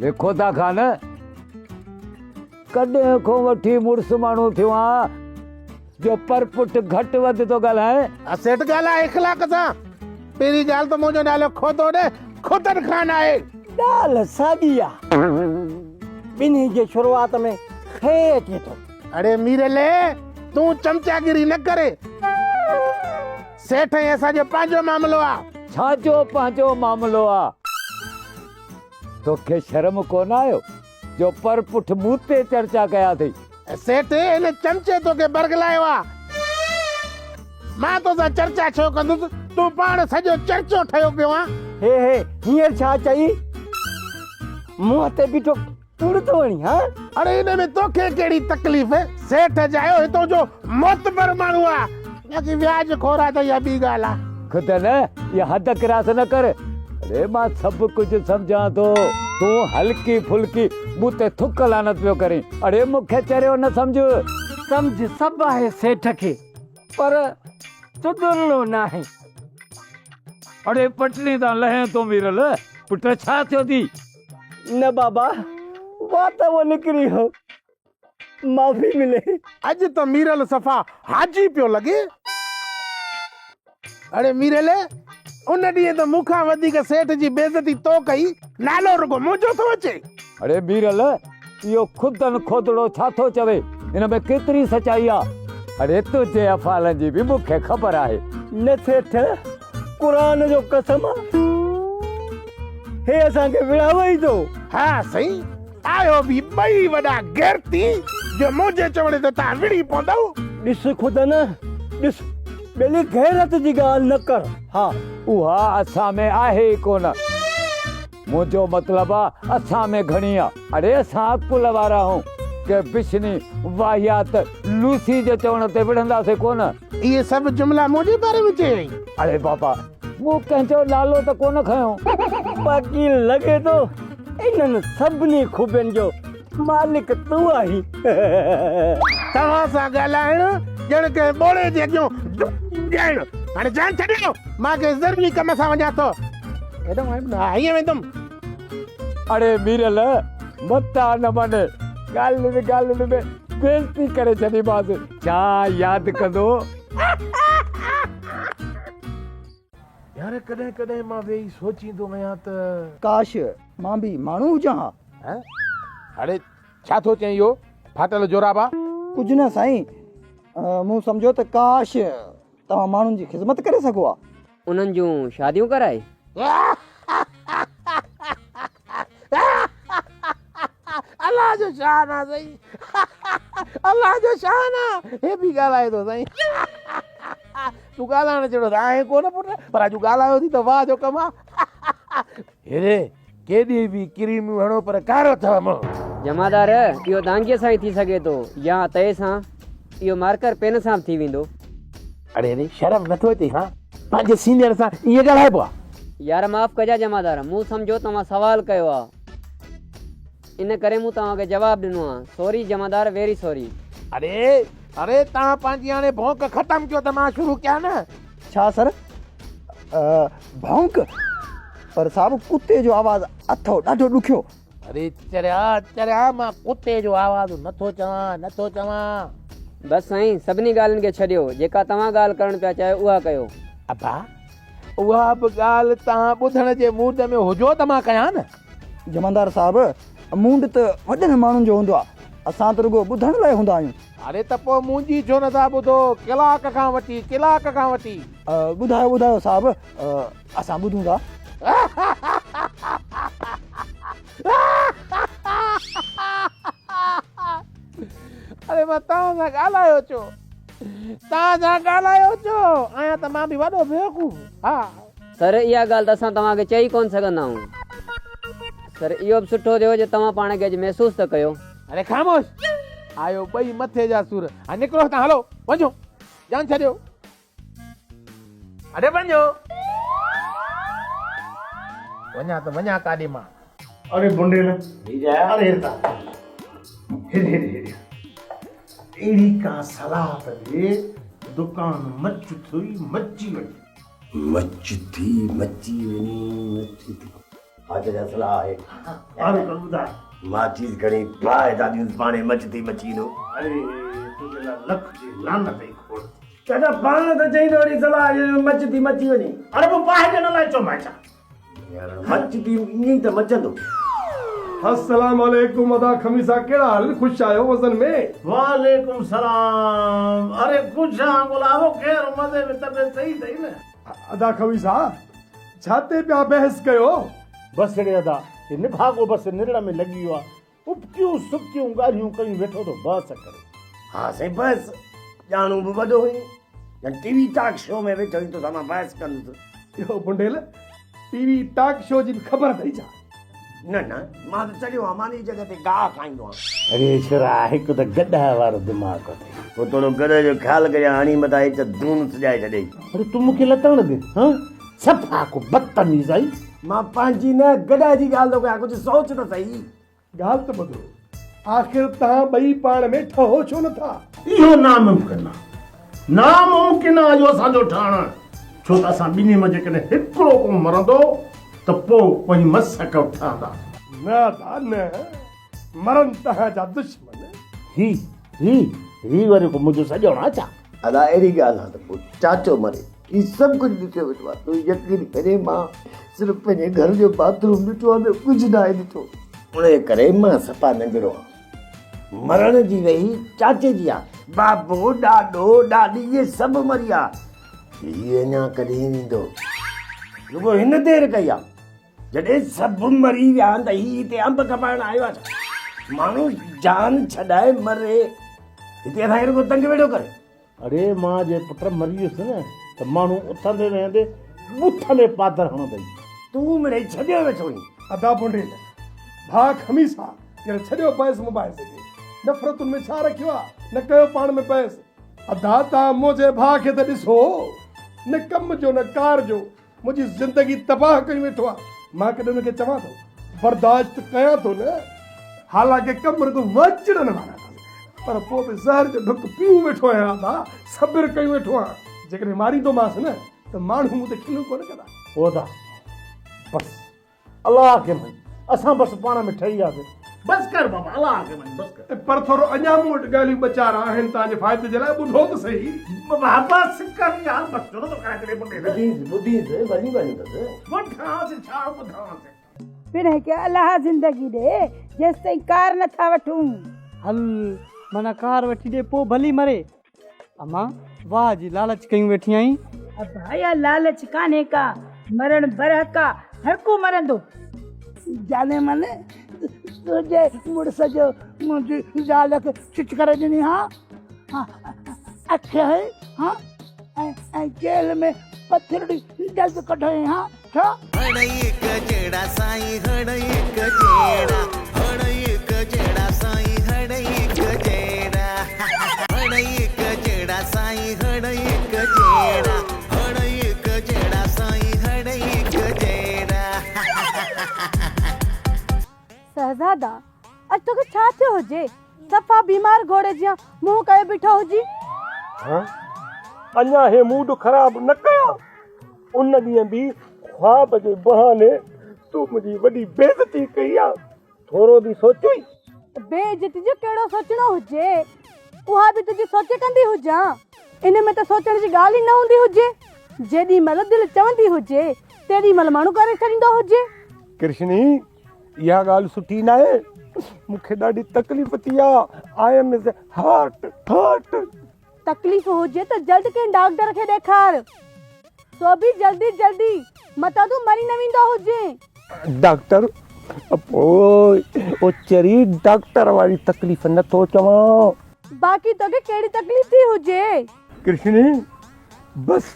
اي خدا خان، ڪڏهن کان وٺي مڙس ماڻهو ٿيو آن جو پر پٺ گهٽ وڌ ٿو ڳالهائين؟ سيٺ ڳالهاء اخلاق سان. پهرين ڳالهه ته منهنجو نالو کودو نه خدن خان آهي. ڳالهه ساڳي آ. ٻنهي جي شروعات ۾ خ اچي ٿو. اڙي ميرلي تون چمچاگيري نه ڪري. سيٺ ۽ اسان جو پنهنجو معاملو آ. ڇا جو پنهنجو معاملو آ؟ توکي شرم ڪونه آيو جو پر پٺ مون تي چرچا ڪيا اٿئي. سيٺ هن چمچي توکي برغلايو آ. مان توسان چرچا ڇو ڪندس، تون پاڻ سڄو چرچو ٺهيو پيو آن. هي هي هينئر ڇا چئي؟ منهن تي بيٺو ڪوڙ ٿو هڻين ها؟ اڙي ان ۾ توکي ڪهڙي تڪليف؟ سيٺ جايو هتون جو معتبر ماڻهو آ، باقي وياج خور آ ته اها ٻي ڳالهه آ. خدن اها حد ڪراس نه ڪر. اڙي مان سڀ ڪجهه سمجهان ٿو. تون هلڪي ڦلڪي مون تي ٿڪ لعنت پيو ڪرين. اڙي مون کي چريو نه سمجهه. سمجهه سڀ آهي سيٺ کي پر سڌرڻو ناهي. اڙي پٽڙي تان لهين ٿو ميرل، پٽ ڇا ٿيو ٿي؟ نه بابا وات مان نڪري ويو معافي ملي. اڄ ته ميرل صفا حاجي پيو لڳي. اڙي ميرل ان ڏينهن ته مون کان وڌيڪ سيٺ جي بيعزتي تو ڪئي، نالو رڳو منهنجو ٿو اچي. اڙي ميرل اهو خودن کودڙو ڇا ٿو چوي، ان ۾ ڪيتري سچائي آ. اڙي تنهنجي افعالن جي به مون کي خبر آهي. نه سيٺ قرآن جو قسم آ هي اسان کي وڙهاوي ٿو. ها سائين آهيو به ٻئي وڏا غيرتي جو منهنجي چوڻ تي توهان وڙهي پوندؤ. ڏس خدن ڏس ٻيلي غيرت جي ڳالهه نه ڪر ها. اها اسان ۾ آهي ئي ڪونه. منهنجو مطلب آ اسان ۾ گهڻي آ. اڙي اسان عقل وارا آهيون ڪنهن بشني واهيات لوسي جي چوڻ تي وڙهنداسين ڪونه. اهي سڀ جملا منهنجي باري ۾ چيائين. اڙي بابا مون ڪنهن جو نالو ته ڪونه کنيو. باقي لڳي ٿو انهن سڀني خوبين جو مالڪ تون آهين. توهان سان ڳالهائڻ ڄڻ ڪنهن ٻوڙي جي اڳيون ڳائڻ. هاڻي جان ڇڏيو، مان ڪنهن ضروري ڪم سان وڃان ٿو. ها هيئن ويندم. اڙي ميرل متان نه مڃي، ڳالهين ڳالهين ۾ بيعزتي ڪري ڇڏيمانس. ڇا ياد ڪندو؟ يار ڪڏهن ڪڏهن مان ويهي سوچيندو آهيان ته. ڪاش مان به ماڻهو هجان ها. هه اڙي ڇا ٿو چئين اهو ڦاٽل جورابا. ڪجهه نه سائين مون سمجهيو ته ڪاش توهان ماڻهن جي خذمت ڪري سگهو ها. انهن جون شاديون ڪرائي. الله جو شان آ سائين الله جو شان آ هي به ڳالهائي ٿو سائين تون ڳالهائڻ جهڙو ته آهين ڪونه پٽ پر اڄ ڳالهايو ٿي ته واهه جو ڪم آ هيري ڪيڏي به ڪريمون هڻو پر ڪارو اٿو منهن. جمعدار، اهو دانگيء سان ئي ٿي سگهي ٿو يا تئي سان. اهو مارڪر پين سان به ٿي ويندو. اڙي اڙي شرم نٿو اچئي ها پنهنجي سينيئر سان ائين ڳالهائبو آ. يار معاف ڪجا جمعدار مون سمجهيو توهان سوال ڪيو آ ان ڪري مون توهان کي جواب ڏنو آ سوري جمعدار ويري سوري. اڙي اڙي توهان پنهنجي هاڻي ڀونڪ ختم ڪيو ته مان شروع ڪيان نه. ڇا سر ڀونڪ پر صاحب ڪتي جو آواز اٿو ڏاڍو ڏکيو. اڙي چريا چريا مان ڪتي جو آواز نٿو چوان نٿو چوان. بس سائين سڀني ڳالهين کي ڇڏيو جيڪا توهان ڳالهه ڪرڻ پيا چاهيو اها ڪيو. ابا اها به ڳالهه توهان ٻڌڻ جي موڊ ۾ هجو ته مان ڪيان نه. جمعدار صاحب مونڊ ته وڏن ماڻهن جو هوندو آ اسان ته رڳو ٻڌڻ لاء هوندا آهيون. اڙي ته پوء منهنجي ڇو نٿا ٻڌو ڪلاڪ کان وٺي ڪلاڪ کان وٺي. ٻڌايو ٻڌايو صاحب اسان ٻڌون ٿا. اڙي مان توهان سان ڳالهايو ڇو؟ توهان سان ڳالهايو ڇو؟ آهيان ته مان به وڏو بيوقوف. ها. سر اها ڳالهه ته اسان توهان کي چئي ڪونه سگهندا آهيون. سر اهو به سٺو ٿيو جو توهان پاڻ کي اڄ محسوس ته ڪيو. اڙي خاموش! آيو ٻئي مٿي جا سور. هاڻي نڪرو هتان هلو وڃو جان ڇڏيو. اڙي وڃو. وڃان ته وڃان ڪاڏي مان. اڙي بنڊيل اڙي هيڏ ته هيڏ هيڏ هيڏ اهڙي ڪا صلاح ته ڏي دڪان مچ ٿي مچي وڃي. مچ ٿي مچي وڃي مچ ٿي. ها چچا صلاح آهي. عرض ڪر ٻڌاء. ماچيس کڻي باهه ٿا ڏيونس پاڻهي مچ ٿي مچي ايندو. اڙي تنهنجي لاء لک جي لعنت ئي کوڙ ٿي. چچا پاڻ ته چئين ته وري صلاح آهي جو مچ ٿي مچي وڃي. اڙي پوء باهه ڏيڻ لاء چيومانء ڇا؟ يار مچ ٿي ائين ئي ته مچندو. السلام عليڪم ادا خميسا ڪهڙا حال خوش آهيو وزن ۾. وعليڪم سلام اري خوش آهان گلابو خير مزي ۾ طبيعت صحيح اٿئي نه. ادا خميسا ڇا تي پيا بحث ڪيو؟ بس ڙي ادا، هي نڀاڳو بس نرڙ ۾ لڳي ويو آ، ابتيون سبتيون ڳالهيون ڪيون ويٺو ٿو بحث ڪري. ها سائين بحث، ڄاڻو به وڏو هئين، ڄڻ ٽي وي ٽاڪ شو ۾ ويٺو هئين توسان مان بحث ڪندس. اهو بنڊيل، ٽي وي ٽاڪ شو جي به خبر اٿئي ڇا؟ نه نه، مان ته چڙهيو آهيان، ماني جي جڳهه تي گاهه کائيندو آهيان. اڙي ڇرا، هڪ ته گڏهه وارو دماغ اٿئي. پوء ٿورو گڏهه جو خيال ڪريان، هڻي متان هيٺ دون سڄائي ڇڏيئي. اڙي تون مون کي لتاڙ ڏي، هان؟ صفا ڪو بدتميز آهين. مان پنهنجي نه گڏهه جي ڳالهه ٿو ڪيان، ڪجهه سوچ ته سهي. ڳالهه ته ٻڌو، آخر توهان ٻئي پاڻ ۾ ٺهو ڇو نه ٿا؟ اهو ناممڪن آهي. ناممڪن آهي اهو اسان جو ٺهڻ، ڇو ته اسان ٻنهي مان جيڪڏهن هڪڙو ڪو مرندو ته پوء وڃي مس ٺهنداسين. نه ادا نه، مرن توهان جا دشمن. هي، هي، هي وري ڪو منهنجو سڄڻ آهي ڇا؟ ادا اهڙي ڳالهه آهي ته پوء چاچو مري. هي سڀ ڪجهه ڏٺو ويٺو آهي. تون يقين ڪرين مان صرف پنهنجي گهر جو باٿ روم ڏٺو آهي ٻيو ڪجهه ناهي ڏٺو. انهيء ڪري مان صفا ننڍڙو آهيان. مرڻ جي ويهي چاچي جي آ. بابو، ڏاڏو، ڏاڏي اهي سڀ مري ويا. هي اڃا ڪڏهن ويندو؟ رڳو هن دير ڪئي آ. جڏهن سڀ مري ويا آهن ته هي هتي انب کپائڻ آيو آهي ڇا؟ ماڻهو جان ڇڏائي مري، هتي اسان کي رڳو تنگ ويٺو ڪري. اڙي مان جي پٽ مري ويس نه ته ماڻهو اٿندي ويهندي ٻوٿ ۾ پادر هڻندئي. تون مڙئي ڇڏيو ويٺو آهين. ادا بونڊيل، ڀاء خميسا، يار ڇڏيو بحث مباحثي کي. نفرتن ۾ ڇا رکيو آ، نه ڪيو پاڻ ۾ بحث. ادا توهان منهنجي ڀاء کي ته ڏسو، نه ڪم جو نه ڪار جو، منهنجي زندگي تباهه ڪيون ويٺو آ. مان ڪڏهن ان کي چوان ٿو، برداشت ڪيان ٿو نه. حالانڪه ڪم رڳو وچڙن وارا اٿس، پر پوء به زهر جو ڍڪ پيون ويٺو آهيان ادا، صبر ڪيون ويٺو آهيان. جيڪڏهن ماريندومانس نه ته ماڻهو مون تي کلون ڪونه ڪندا. او ادا، بس الله کي مڃ، اسان بس پاڻ ۾ ٺهي وياسين. بس ڪر بابا، الله کي مڃ، بس ڪر. پر ٿورو اڃا مون وٽ ڳالهيون ٻه چار آهن توهان جي فائدي جي لاء، ٻڌو ته سهي. بابا بس ڪر يار، بس ڇو نٿو ڪرين تڏهن ٻڍي نه. ٻڌينس، ٻڌينس، ڀلي ڳالهيون اٿس. وٺانس ڇا ٻڌانس. پڻهين کي الله زندگي ڏي، جيستائين ڪار نٿا وٺون. هل معنيٰ ڪار وٺي ڏي پوء ڀلي مري. امان واهه جي لالچ ڪيون ويٺي آهين. ابا اها لالچ ڪانهي ڪا، مرڻ برحق آ، هر ڪو مرندو. جاني من تنهنجي مڙس جو منهنجي زال کي ڇچ ڪري ڏني ها، اک هنئي ها ۽ جيل ۾ پٿرڙي جلد ڪڍئين ها. ڇا؟ هڙئي هڪ جهڙا سائين هڙئي هڪ جهڙا هڙئي هڪ جهڙا سائين هڙئي هڪ جهڙا هڙئي هڪ جهڙا سائين هڙئي هڪ جهڙا هڙئي هڪ جهڙا سائين هڙئي هڪ جهڙا. شهزادا، اڄ توکي ڇا ٿيو هجي؟ صفا بيمار گهوڙي جيان منهن ڪيو بيٺو هجين. ها، اڃا هي موڊ خراب نه ڪيا. ان ڏينهن به خواب جي بهاني تو منهنجي وڏي بيعزتي ڪئي آ. ٿورو به سوچيوئي؟ بيعزتي جو ڪهڙو سوچڻو هجي؟ اها به تنهنجي سوچي ڪندي هجان. ان ۾ ته سوچڻ جي ڳالهه ئي نه هوندي هجي. جيڏي مهل دل چوندي هجي، تيڏي مهل ماڻهو ڪري ڇڏيندو هجي. ڪرشني، اها ڳالهه سٺي ناهي. مون کي ڏاڍي تڪليف ٿي آ. I am is hurt, hurt. تڪليف هجي ته جلد ڪنهن ڊاڪٽر کي ڏيکار. سو به جلدي جلدي، متان تون مري نه ويندو هجين. ڊاڪٽر، پوء او چري ڊاڪٽر واري تڪليف نه ٿو چوان. باقي توکي ڪهڙي تڪليف ٿي هجي؟ ڪرشني، بس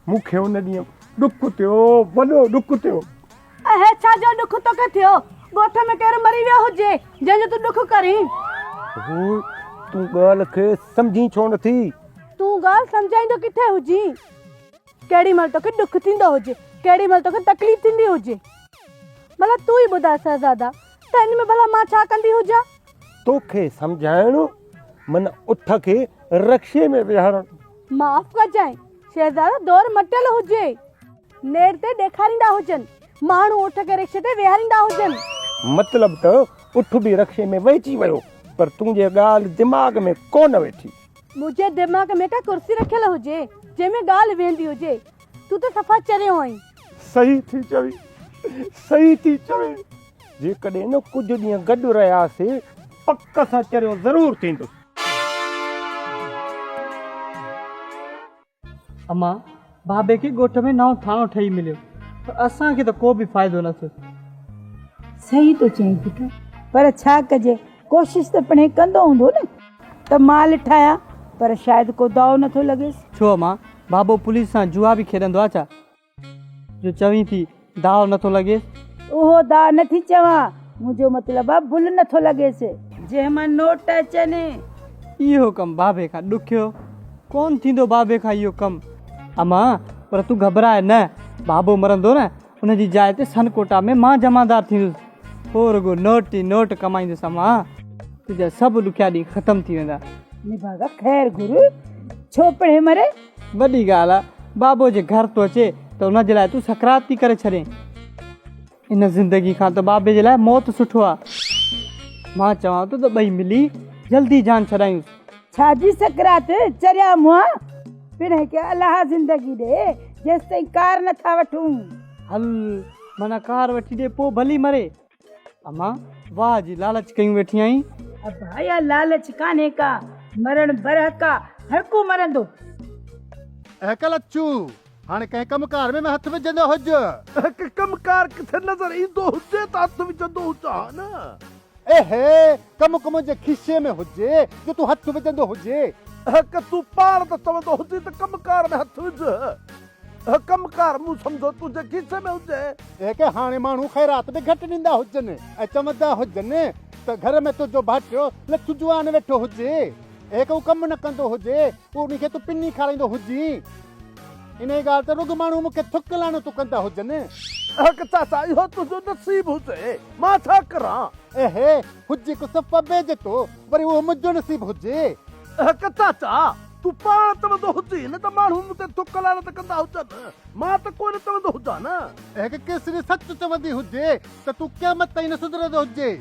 مون کي ان ڏينهن ڏک ٿيو، وڏو ڏک ٿيو. اهي ڇا جو ڏک توکي ٿيو؟ ڳوٺ ۾ ڪير مري ويو هجي، جنهن جو تون ڏک ڪرين؟ هو، تون ڳالهه کي سمجهين ڇو نٿي؟ تون ڳالهه سمجهائيندو ڪٿي هجين؟ ڪهڙي مهل توکي ڏک ٿيندو هجي، ڪهڙي مهل توکي تڪليف ٿيندي هجي. ڀلا تون ئي ٻڌاء شهزادا، ته ان ۾ ڀلا مان ڇا ڪندي هجان؟ توکي سمجهائڻ من اٺ کي رڪشي ۾ ويهارڻ. معاف ڪجانء شهزادا، دور مٽيل هجي. نيٽ تي ڏيکاريندا هجن. ماڻهو اٺ کي رڪشي تي ويهاريندا هجن. مطلب ته اٺ به رڪشي ۾ ويهجي ويو، پر تنهنجي ڳالهه دماغ ۾ ڪونه ويٺي. منهنجي دماغ ۾ ڪا ڪرسي رکيل هجي، جنهن ۾ ڳالهه ويهندي هجي. تون ته صفا چريو آهين. صحيح ٿي چوين، صحيح ٿي چوين. جيڪڏهن نه ڪجهه ڏينهن گڏ رهياسي، پڪ سان چريو ضرور ٿيندس. امان، بابي کي ڳوٺ ۾ نئون ٿاڻو ٺهي مليو پر اسان کي ته ڪو به فائدو نه ٿيو. صحيح ٿو چئين پٽ، پر ڇا ڪجي، ڪوشش ته پڻهين ڪندو هوندو نه ته مال ٺاهيان، پر شايد ڪو داء نه ٿو لڳيس. ڇو امان، بابو پوليس سان جوا به کيڏندو آ ڇا؟ جو چوين ٿي داء نه ٿو لڳيس. اهو داء نه ٿي چوان، منهنجو مطلب آ بل نه ٿو لڳيس. جنهن مان نوٽ اچن. اهو ڪم بابي کان ڏکيو ڪونه ٿيندو بابي کان اهو ڪم. امان پر تون گهٻراء نه، بابو مرندو نه ان جي جاء تي سن ڪوٽا ۾ مان جمعدار ٿيندس. پوء رڳو نوٽ ئي نوٽ ڪمائيندس امان، تنهنجا سڀ ڏکيا ڏينهن ختم ٿي ويندا. نڀاڳا خير گهر، ڇو پڻهين مري؟ وڏي ڳالهه آ، بابو جي گهر ٿو اچي ته ان جي لاء تون سڪرات ٿي ڪري ڇڏين. ان زندگي کان ته بابي جي لاء موت سٺو آ. مان چوان ٿو ته ٻئي ملي جلدي جان ڇڏايونس. ڇا جي سڪرات، چريا مئا. پڻهين کي الله زندگي ڏي، جيستائين ڪار نه ٿا وٺون. هل، معنيٰ ڪار وٺي ڏي پوء ڀلي مري. امان، واهه جي لالچ ڪيون ويٺي آهين. ابا، اها لالچ ڪانهي ڪا، مرڻ برحق آ، هرڪو مرندو. اهڪ لچو، هاڻي ڪنهن ڪم ڪار ۾ هٿ وجهندو هج. اهڪ ڪم ڪار ڪٿي نظر ايندو هجي ته هٿ وجهندو هجان نه. اهي ڪم ڪو منهنجي کيسي ۾ هجي جو تون هٿ وجهندو هجي. اهڪ تون پاڻ ته چوندو هجين ته ڪم ڪار ۾ هٿ وجهه. اهو ڪم ڪار مون سمجهو تنهنجي کيسي ۾ هجي. جيڪي هاڻي ماڻهو خيرات به گهٽ ڏيندا هجن ۽ چوندا هجن ته گهر ۾ تنهنجو ڀائٽيو لڇ جوان ويٺو هجي ۽ ڪو ڪم نه ڪندو هجي انهي کي تون پني کارائيندو هجين. انهي ڳالهه تي رڳو ماڻهو مون کي ٿڪ لعنتون ڪندا هجن. اهڪ چاچا اهو تنهنجو نصيب هجي مان ڇا ڪران. اهي هجي ڪو صفا بيعزتو وري اهو منهنجو نصيب هجي. اهڪ چاچا تون پاڻ چوندو هجين نه ته ماڻهو مون تي ٿڪ لعنت ڪندا هجن، مان ته ڪونه چوندو هجان نه. هڪ ڪيسري سچ چوندي هجي ته تون قيامت تائين نه سڌرندو هجي.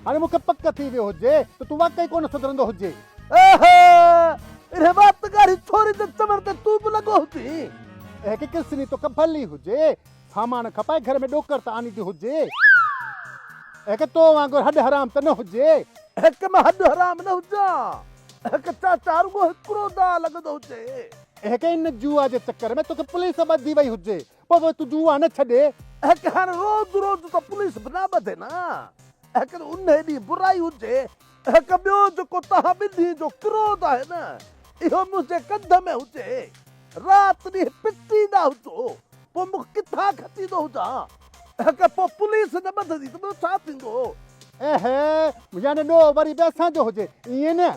هاڻي مون کي پڪ ٿي ويو هجي ته تون واقعي ڪونه سڌرندو هجي. اهه! انهي وات ڳاڙهي ڇوري جي چوڻ تي تون به لڳو هجين. هڪ ڪيسري توکي ڀلي هجي، سامان کپائي گهر ۾ ڏوڪڙ ته آڻيندي هجي. هڪ تو وانگر هڏ حرام ته نه هجي. هڪ مان هڏ حرام نه هجان. هڪ چاچا رڳو هڪڙو داء لڳندو هجي. هڪ ان جوا جي چڪر ۾ توکي پوليس ٻڌي وئي هجي، پوء به تون جوا نه ڇڏي. هڪ هاڻي روز روز ته پوليس به نه ٻڌي نه. هڪ انهي ڏينهن برائي هجي. هڪ ٻيو جيڪو توهان ٻنهي جو ڪروڌ آهي نه، اهو منهنجي ڪنڌ ۾ هجي. رات ڏينهن پٽيندا هجو، پوء مون کي ڪٿان کچيندو هجان. هڪ پوء پوليس نه ٻڌندي ته ٻيو ڇا ٿيندو؟ اهي، يعني ڏوهه وري به اسان جو هجي، ائين نه؟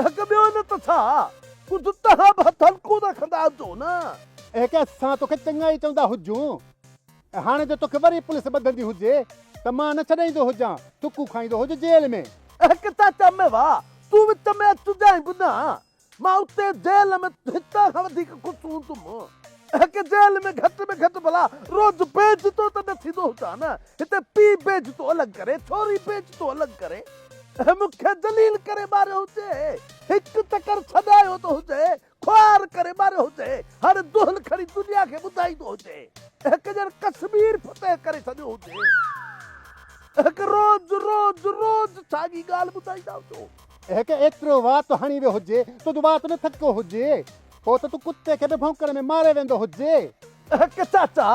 هڪ ٻيو نه ته ڇا؟ ڪجهه توهان به هٿ هلڪو رکندا هجو نه؟ هڪ اسان توکي چڱائي چوندا هجون ۽ هاڻي جو توکي وري پوليس ٻڌندي هجي ته مان نه ڇڏائيندو هجان، ٿڪون کائيندو هج جيل ۾. هڪ چاچا ميوا، تون وچ ۾ اچجانء به نه. مان اتي جيل ۾ هتان کان وڌيڪ خوش هوندم. هڪ جيل ۾ گهٽ ۾ گهٽ ڀلا روز بي عزتو ته نه ٿيندو هجان نه. هتي پيء بي عزتو الڳ ڪري، ڇوري بي عزتو الڳ ڪري ۽ مون کي ذليل ڪري ماريو هجي. هڪ چڪر ڇڏايو ته هجي، خوار ڪري ماريو هجي. هاڻي دهل کڻي دنيا کي ٻڌائيندو هجي. هڪ ڄڻ ڪشمير فتح ڪري ڇڏيو هجي. هڪ روز روز روز ساڳي ڳالهه ٻڌائيندا هجو. هڪ ايترو وات هڻي ويو هجي، تنهنجو وات نه ٿڪو هجي، پوء ته تون ڪتي کي به ڀونڪڻ ۾ ماري ويندو هجي. هڪ چاچا،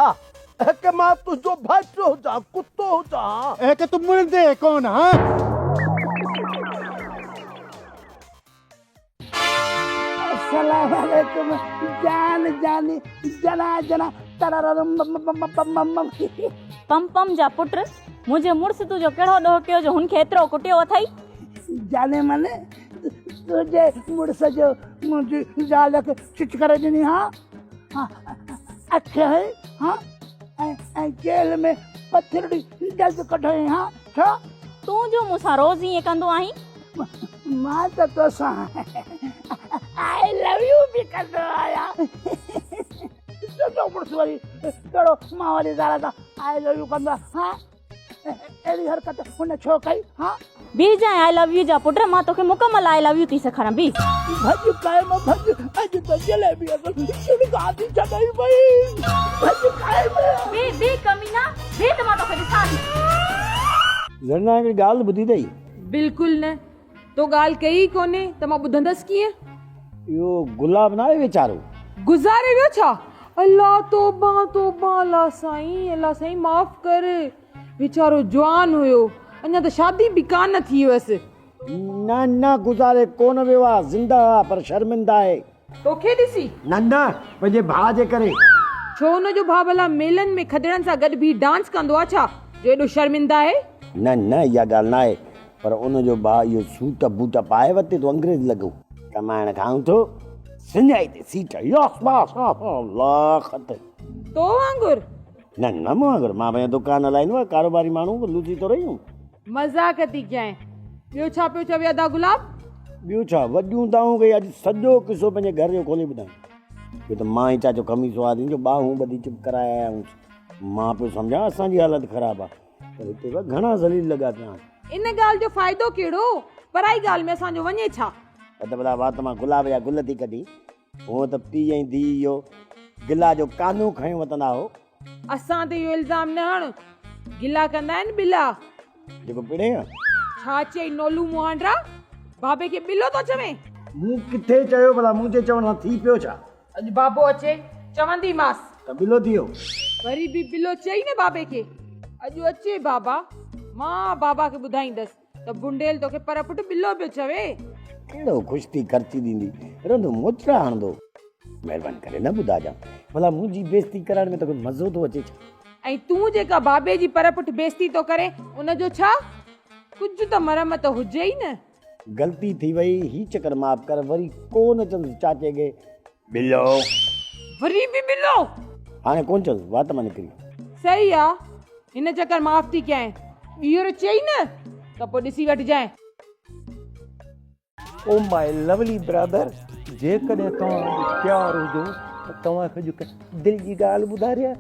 هڪ مان تنهنجو ڀائٽيو هجان، ڪتو هجان. هڪ تون مڙندين ڪونه ها. السلام عليڪم جان جاني جنا جنا ترارم بم بم بم بم بم. پم پم جا پٽ، منهنجي مڙس تنهنجو ڪهڙو ڏوهه ڪيو جو هن کي ايترو ڪٽيو اٿئي؟ جاني من تنهنجي مڙس جو منهنجي زال کي چچ ڪري ڏني ها اک هنئي ها ۽ جيل ۾ پٿرڙي جلد ڪڍئي ها ڇا؟ تون جو مون سان روز ائين ڪندو آهين؟ مان ته توسان آء لو يو به ڪندو آهيان. تنهنجو مڙس وري ڪهڙو مان واري زال سان آء لو يو ڪندو آ ها؟ اهڙي حرڪت هن ڇو ڪئي ها؟ بيهجانء آء لو يو جا پٽ، مان توکي مڪمل آء لو يو ٿي سيکاريان، بيهه. ڀڄ قائم ڀڄ، اڄ ته جليبي اصل ڇڙڪا ٿي ڇڏئي پئي، ڀڄ قائم. بيهه بيهه ڪمينا، بيهه ته مان توکي ڏسان ٿي. زرينا هڪڙي ڳالهه ٻڌي اٿئي؟ بلڪل نه، تو ڳالهه ڪئي ئي ڪونهي ته مان ٻڌندس ڪيئن؟ اهو گلاب ناهي ويچارو. گذاري ويو ڇا؟ الله توبه توبه الله سائين الله سائين معاف ڪر ويچارو جوان هيو اڃا ته شادي به ڪانه ٿي هيس. نه نه گذاري ڪونه ويو آ زنده آ پر شرمنده آهي. توکي ڏسي؟ نه نه پنهنجي ڀاء جي ڪري. ڇو ان جو ڀاء ڀلا ميلن ۾ کدڙن سان گڏ بيهي ڊانس ڪندو آ ڇا جو ايڏو شرمنده آهي؟ نه نه اها ڳالهه ناهي پر ان جو ڀاء اهو سوٽ بوٽ پائي وتي ٿو انگريز لڳو. ڪمائڻ کان ٿو سڃائي تي سيٽ يس باس الله خط. تو وانگر؟ نه نه مون وانگر مان پنهنجو دڪان هلائيندو آهيان ڪاروباري ماڻهو لوسي ٿورو ئي هون. مذاق ٿي ڪيائين. ٻيو ڇا پيو چوي ادا گلاب؟ ٻيو ڇا وڏيون دانهون ڪئي اڄ سڄو قصو پنهنجي گهر جو کولي ٻڌايم. ٻيو ته مان ۽ چاچو خميسو هئاسين جو ٻانهون ٻڌي چپ ڪرائي آيا آهيونس. مان پيو سمجهان اسان جي حالت خراب آهي. پر هتي به گهڻا ذليل لڳا پيا آهن. ان ڳالهه جو فائدو ڪهڙو؟ پرائي ڳالهه ۾ اسان جو وڃي ڇا؟ ٻڌ ڀلا وات مان گلاب جا گل ٿي ڪڍي. هونء ته پيء ۽ ڌيء اهو گلا جو ڪانو کنيو وتندا هو. اسان تي اهو الزام نه هڻ. گلا ڪندا آهن ٻلا. جيڪو پڙهين ها. ڇا چئي نولو مهانڊا؟ بابي کي ٻلو ٿو چوين؟ مون ڪٿي چيو ڀلا منهنجي چوڻ سان ٿي پيو ڇا؟ اڄ بابو اچي چونديمانس. ته ٻلو ٿي ويو. وري به ٻلو چئي نه بابي کي. اڄ اچي بابا، مان بابا کي ٻڌائيندس ته بنڊيل توکي پر پٽ ٻلو پيو چوي. ڪهڙو خوش ٿي خرچي ڏيندي، رندو موچڙا هڻندو. مهرباني ڪري نه ٻڌاجان. ڀلا منهنجي بيعزتي ڪرائڻ ۾ توکي مزو ٿو اچي ڇا؟ ۽ تون جيڪا بابي جي پر پٺ بيعزتي ٿو ڪرين، ان جو ڇا؟ ڪجهه ته مرمت هجي ئي نه. غلطي ٿي وئي هي چڪر معاف ڪر وري ڪو نه چوندس چاچي کي ٻلو. وري به ٻلو. هاڻي ڪونه چوندس وات مان نڪري ويو. صحيح آ هن چڪر معاف ٿي ڪيانء ٻيهر چئي نه ته پوء ڏسي وٺجانء. او ماء لولي برادر جيڪڏهن توهان اڄ تيار هجو ته توهان کي اڄ هڪ دل جي ڳالهه ٻڌاريان.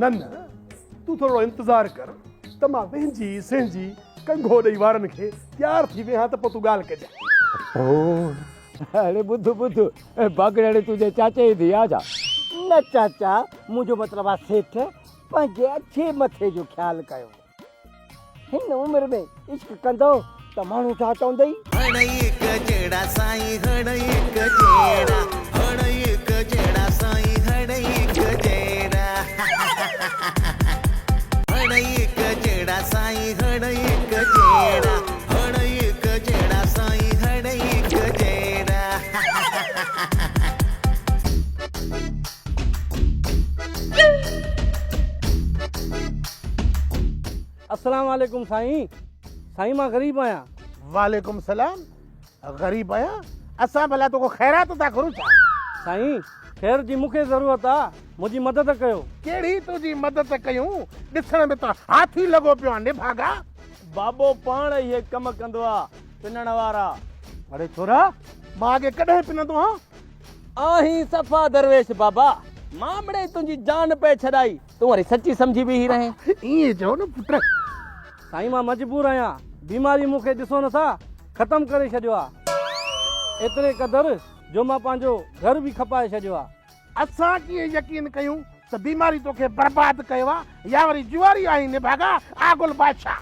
نه نه تون ٿورڙو انتظار ڪر ته مان وهنجي سهنجي ڪنگهو ڏئي وارن کي تيار ٿي ويهان ته پوء تون ڳالهه ڪجانء. اڙي ٻڌ ٻڌ، باگڙياڻي تنهنجي چاچي جي ڌيء آ ڇا؟ نه چاچا، منهنجو مطلب آ سيٺ، پنهنجي اڇي مٿي جو خيال ڪيو. هن عمر ۾ عشق ڪندؤ ته ماڻهو ڇا چوندئي؟ هڙئي هڪ جهڙا سائين هڙئي هڪ جهڙا هڙئي هڪ جهڙا سائين هڙئي هڪ جهڙا هڙئي هڪ جهڙا سائين هڙئي هڪ جهڙا هڙئي هڪ جهڙا سائين هڙئي هڪ جهڙا. السلام عليڪم سائين سائين مان غريب آهيان. وعليڪم السلام غريب آهيان اسان ڀلا توکان خيرات ٿا گهرون ڇا؟ سائين خير جي مون کي ضرورت آ منهنجي مدد ڪيو. ڪهڙي تنهنجي مدد ڪيون ڏسڻ ۾ ته هاٿي لڳو پيو آ نڀاڳا. بابو پاڻ اهي ڪم ڪندو آ پنڻ وارا. اڙي ڇورا مان اڳي ڪڏهن پنندو هان؟ آهين صفا درويش بابا مان مڙئي تنهنجي جان پئي ڇڏائي. تون وري سچي سمجهي بيهي رهين. ائين چئو نه پٽ. سائين مان مجبور آهيان بيماري مون کي ڏسو نه ٿا ختم ڪري ڇڏيو آ ايتري قدر جو مان پنهنجو گهر به کپائي ڇڏيو آ. اسان ڪيئن يقين ڪيون ته بيماري توکي برباد ڪيو آ يا وري جواري آهين نڀاڳا آ گل بادشاهه.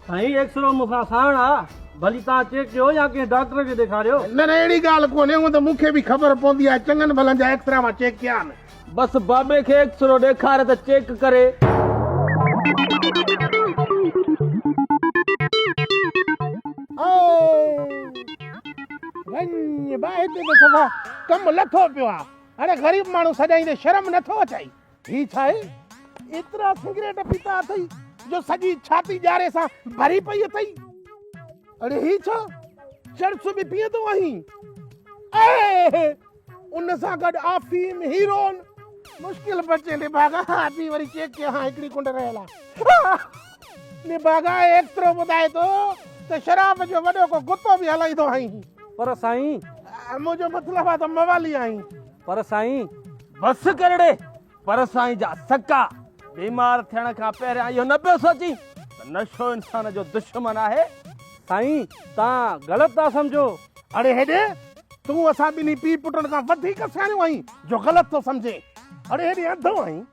سائين ايڪسرو مون سان ساڻ آ ڀلي توهان چيڪ ڪيو يا ڪنهن ڊاڪٽر کي ڏيکاريو. نه نه اهڙي ڳالهه ڪونهي هونء ته مون کي به خبر پوندي آهي چڱن ڀلن جا ايڪسرا مان چيڪ ڪيا آهن. بس بابي کي ايڪسرو ڏيکار ته چيڪ ڪري. وڃ باهه تي ته صفا ڪم لٿو پيو آ. اڙي غريب ماڻهو سڏائيندي شرم نٿو اچئي. هي ڇا آهي؟ ايترا سگريٽ پيتا اٿئي جو سڄي ڇاتي ڄاري سان ڀري پئي اٿئي. اڙي هي ڇا؟ چرس به پيئندو آهين؟ اي ان سان گڏ آفيم، هيرون. مشڪل بچي نڀاڳا ٻي وري چيڪ ڪيان ها هڪڙي ڪنڊ رهيل آ. نڀاڳا ايڪسرو ٻڌائي ٿو ته شراب جو وڏو ڪو گتو به هلائيندو آهين. پر سائين. منهنجو مطلب آ ته موالي آهين. پر سائين. بس ڪر ڙي. پر سائين جا سڪا، بيمار ٿيڻ کان پهريان اهو نه پيو سوچين ته نشو انسان جو دشمن آهي. سائين توهان غلط ٿا سمجهو. اڙي هيڏي، تون اسان ٻنهي پيء پٽن کان وڌيڪ سياڻو آهين جو غلط ٿو سمجهين. اڙي هيڏي انڌو آهين.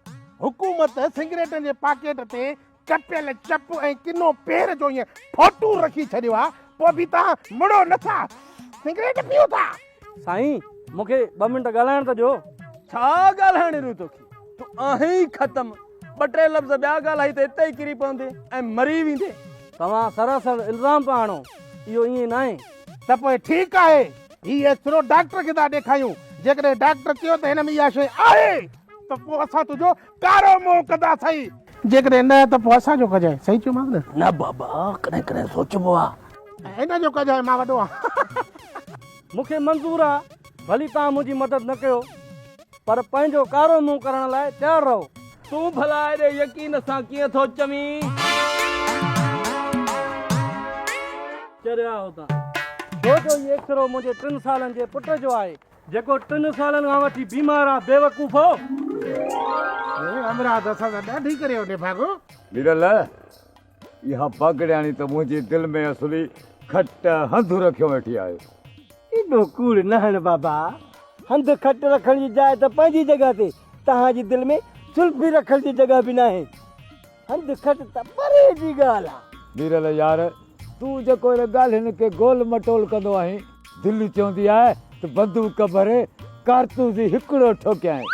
حڪومت سنگريٽن جي پاڪيٽ تي ڪپيل چپ ۽ ڪنو پير جو ائين فوٽو رکي ڇڏيو آ، پوء به توهان مڙو نه ٿا سگريٽ پيئو ٿا. سائين مون کي ٻه منٽ ڳالهائڻ ته ڏيو. ڇا ڳالهائڻ ڏيون توکي، تون آهين ئي ختم. ٻه ٽي لفظ ٻيا ڳالهائي ته اتي ئي ڪري پوندين ۽ مري ويندين. توهان سراسر الزام پيا هڻو، اهو ائين ناهي. ته پوء ٺيڪ آهي، هي ايڪسرو ڊاڪٽر کي ٿا ڏيکايون، جيڪڏهن ڊاڪٽر چيو ته هن ۾ اها شيء آهي ته پوء اسان تنهنجو ڪارو منهن ڪنداسين. جيڪڏهن نه ته پوء اسان جو ڪجانء. صحيح چيومانس نه؟ نه بابا، ڪڏهن ڪڏهن سوچبو آ. هن جو ڪجانء، مان وڏو آهيان. مون کي منظور آ، ڀلي توهان منهنجي مدد نه ڪيو، پر پنهنجو ڪارو منهن ڪرڻ لاء تيار رهو. تون ڀلا ايڏي يقين سان ڪيئن ٿو چوين؟ چريا آهيو توهان. ڇو جو هي ايڪسرو منهنجي ٽن سالن جي پٽ جو آهي. جيڪو ٽن سالن کان وٺي بيمار آ بيوقوفو. اي امراد اسان سان ڏاڍي ڪري وڃي ڀاڳو. ميرل، اها باگڙياڻي ته منهنجي دل ۾ اصلي کٽ هنڌ رکيو ويٺي آهي. ايڏو ڪوڙ نه هڻ بابا. هنڌ کٽ رکڻ جي جاء ته پنهنجي جڳهه تي توهان جي دل ۾ سلفي رکڻ جي جڳهه به ناهي. هنڌ کٽ ته پري جي ڳالهه آ. ميرل يار، تون جيڪو هن ڳالهين کي گول مٽول ڪندو آهين، دل چوندي آهي ته بندوق ڀري ڪارتوس ئي هڪڙو ٺوڪيانء،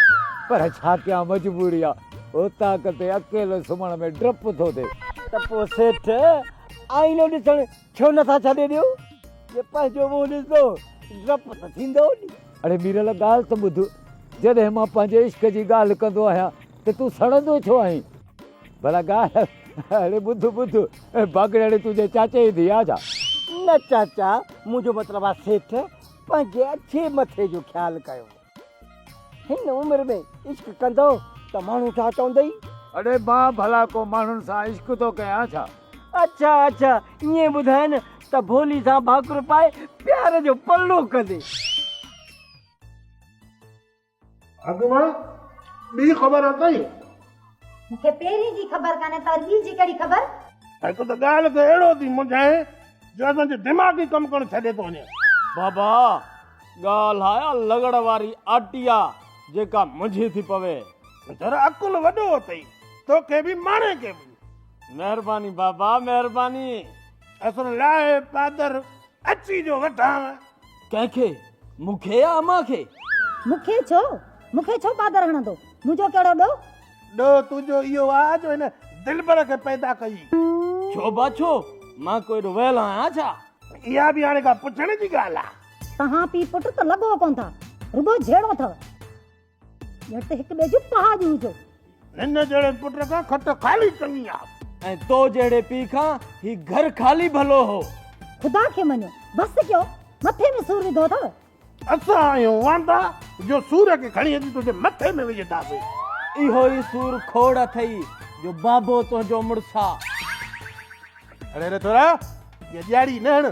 پر ڇا ڪيان مجبوري آ، اوطاق تي اڪيلو سمهڻ ۾ ڊپ ٿو ٿئي. ته پوء سيٺ آئينو ڏسڻ ڇو نه ٿا ڇڏي ڏيو؟ جي پنهنجو منهن ڏسندو ڊپ ته ٿيندو ني. اڙي ميرل ڳالهه ته ٻڌ، جڏهن مان پنهنجي عشق جي ڳالهه ڪندو آهيان ته تون سڙندو ڇو آهين؟ ڀلا ڳالهه اڙي ٻڌ ٻڌ، باگڙياڻي تنهنجي چاچي جي ڌيء آ ڇا؟ نه چاچا، منهنجو مطلب آ سيٺ، پنهنجي اڇي مٿي جو خيال ڪيو. هن عمر ۾ عشق ڪندؤ ته ماڻهو ڇا چوندئي؟ اڙي مان ڀلا ڪو ماڻهن سان عشق ٿو ڪيان ڇا؟ اڇا اڇا ائين ٻڌاء نه ته ڀولي سان ڀاڪر پائي پيار جو پلڙو ڪندي. اڳواڻ، ٻي خبر اٿئي؟ مون کي پهرين جي خبر ڪانهي ته وري ٻي جي ڪهڙي خبر؟ هڪ ته ڳالهه کي اهڙو ٿي منجهائين جو اسان جو دماغ ئي ڪم ڪرڻ ڇڏي ٿو وڃي. بابا، ڳالهه آهي لغڙ واري آٽي آ جيڪا منجهي ٿي پوي. ذرا عقل وڏو اٿئي، توکي به ماڻي کي به. مهرباني بابا، مهرباني. اصل لاهي پادر اچي جو وٺانء. ڪنهن کي؟ مون کي يا امان کي؟ مون کي ڇو؟ مون کي ڇو پادر هڻندو؟ منهنجو ڪهڙو ڏوهه؟ ڏوهه تنهنجو اهو آ جو هن دلبر کي پيدا ڪيئي. ڇو با ڇو؟ مان ڪو ايڏو ويل آهيان ڇا؟ اها به هاڻي ڪا پڇڻ جي ڳالهه آ؟ توهان پيء پٽ ته لڳو ڪونه ٿا، رڳو جهيڙو اٿو. ڄڻ ته هڪ ٻئي جون پهاڄون هجو. هن جهڙي پٽ کان کٽ خالي چڱي آ. ۽ تو جهڙي پيء کان هي گهر خالي ڀلو هو. خدا کي مڃو، بس ڪيو، مٿي ۾ سور وڌو اٿو. اسان آهيون واندا جو سور کي کڻي اچي تنهنجي مٿي ۾ وجهنداسين. اهو ئي سور کوڙ اٿئي جو بابو تنهنجو مڙس آ. اڙي اڙي ٿورا، اها ڄاڙي نه هڻ،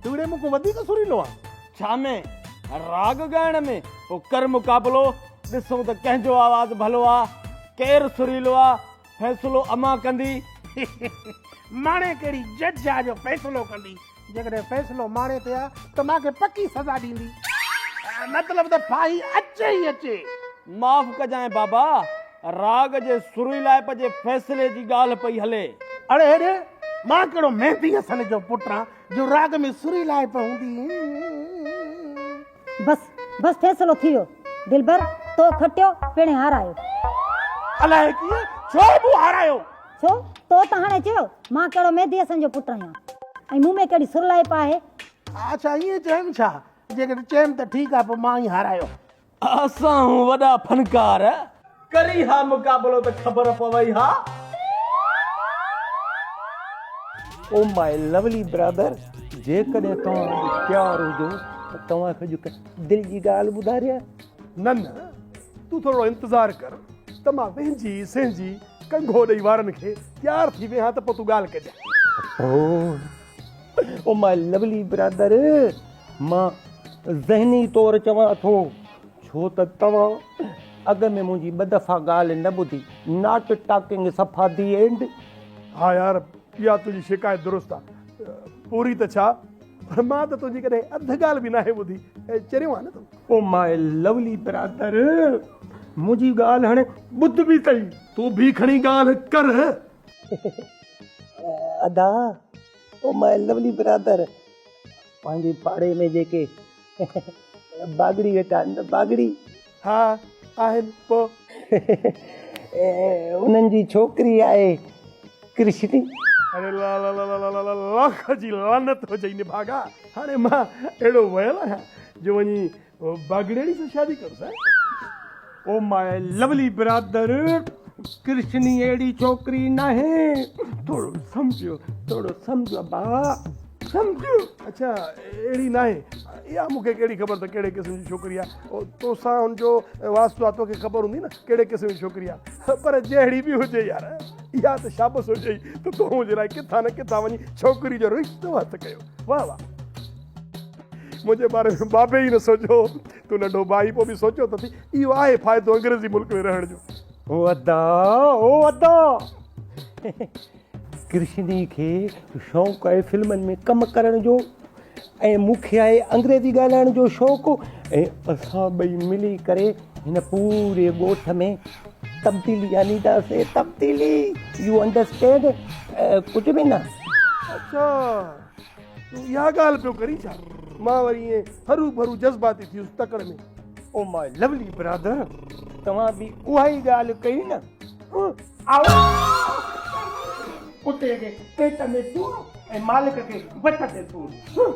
تون اڙي مون کان وڌيڪ سريلو آن. ڇا ۾؟ راڳ ڳائڻ ۾؟ پوء ڪر مقابلو، ڏسون ته ڪنهن جو آواز ڀلو آ، ڪير سريلو آ، فيصلو امان ڪندي. ماڻي ڪهڙي جج آ جو فيصلو ڪندي، جيڪڏهن فيصلو ماڻي تي آ ته مان کي پڪي سزا ڏيندي. مطلب ته ڦاهي اچي ئي اچي. معاف ڪجانء بابا، راڳ جي سريلائپ جي فيصلي جي ڳالهه پئي هلي. اڙي هيڏي، مان ڪهڙو مهدي حسن جو پٽ آن جو راڳ ۾ سريلائپ هوندي. بس بس فيصلو ٿي ويو دلبر تو کٽيو پڻهين هارايو. الائي ڪيئن ڇو مون هارايو. ڇو تو ته هاڻي چيو مان ڪهڙو مهدي حسن جو پٽ آهيان ۽ مون ۾ ڪهڙي سرلائپ آهي. اڇا ائين چيم ڇا؟ جيڪڏهن چيم ته ٺيڪ آهي پوء مان ئي هارايو. اسان هون وڏا فنڪار. ڪري ها مقابلو ته خبر پوي ها. او ماء لولي برادر جيڪڏهن توهان اڄ تيار هجو ته توهان کي اڄ هڪ دل جي ڳالهه ٻڌاريان. نه نه تون ٿورڙو انتظار ڪر ته مان وهنجي سهنجي ڪنگهو ڏئي وارن کي تيار ٿي ويهان ته پوء تون ڳالهه ڪجانء. او ماء لولي برادر مان ذهني طور چوان ٿو ڇو ته توهان اڳ ۾ منهنجي ٻه دفعا ڳالهه نه ٻڌي. Not talking صفا the end. ها يار اها تنهنجي شڪايت درست آ. پوري ته ڇا پر مان ته تنهنجي ڪڏهن اڌ ڳالهه به ناهي ٻڌي. چريو آهين نه تون. او ماء لولي برادر منهنجي ڳالهه هاڻي ٻڌ به سهي. تون به کڻي ڳالهه ڪر. ادا او ماء لولي برادر پنهنجي پاڙي ۾ جيڪي باگڙي ويٺا آهن نه باگڙي. ها آهن پو. انهن جي ڇوڪري آهي ڪرشني. اڙي لا لا لا لا لا لا لک جي لعنت هجئي نڀاڳا هاڻي مان اهڙو ويل آهيان جو وڃي باگڙيڻي سان شادي ڪرس هين. او ماء لولي برادر ڪرشني اهڙي ڇوڪري ناهي ٿورو سمجهه ٿورو سمجهه ابا سمجهه. اڇا اهڙي ناهي اها مون کي ڪهڙي خبر ته ڪهڙي قسم جي ڇوڪري آهي توسان هن جو واسطو آهي توکي خبر هوندي نه ڪهڙي قسم جي ڇوڪري آهي پر جهڙي به هجي يار اها ته شابس هجئي ته تو منهنجي لاء ڪٿان نه ڪٿان وڃي ڇوڪري جو رشتو هٿ ڪيو واهه واهه منهنجي باري ۾ بابي ئي نه سوچيو تون ننڍو ڀائي پوء به سوچيو ته ٿي اهو آهي فائدو انگريزي ملڪ ۾ رهڻ جو. او ادا او ادا ڪرشني کي شوق آهي فلمن ۾ ڪم ڪرڻ جو ۽ مون کي آهي انگريزي ڳالهائڻ جو شوق ۽ اسان ٻئي ملي ڪري هن پوري ڳوٺ ۾ تبديلي آڻينداسين تبديلي يو انڊرسٽينڊ ڪجهه به نه. اڇا تون اها ڳالهه پيو ڪرين ڇا؟ مان وري ائين هرو ڀرو جذباتي ٿي ويس تڪڙ ۾. او ماء لولي برادر توهان به اها ئي ڳالهه ڪئي نه. ڪتي کي پيٽ ۾ سور ۽ مالڪ کي وٺ تي سور.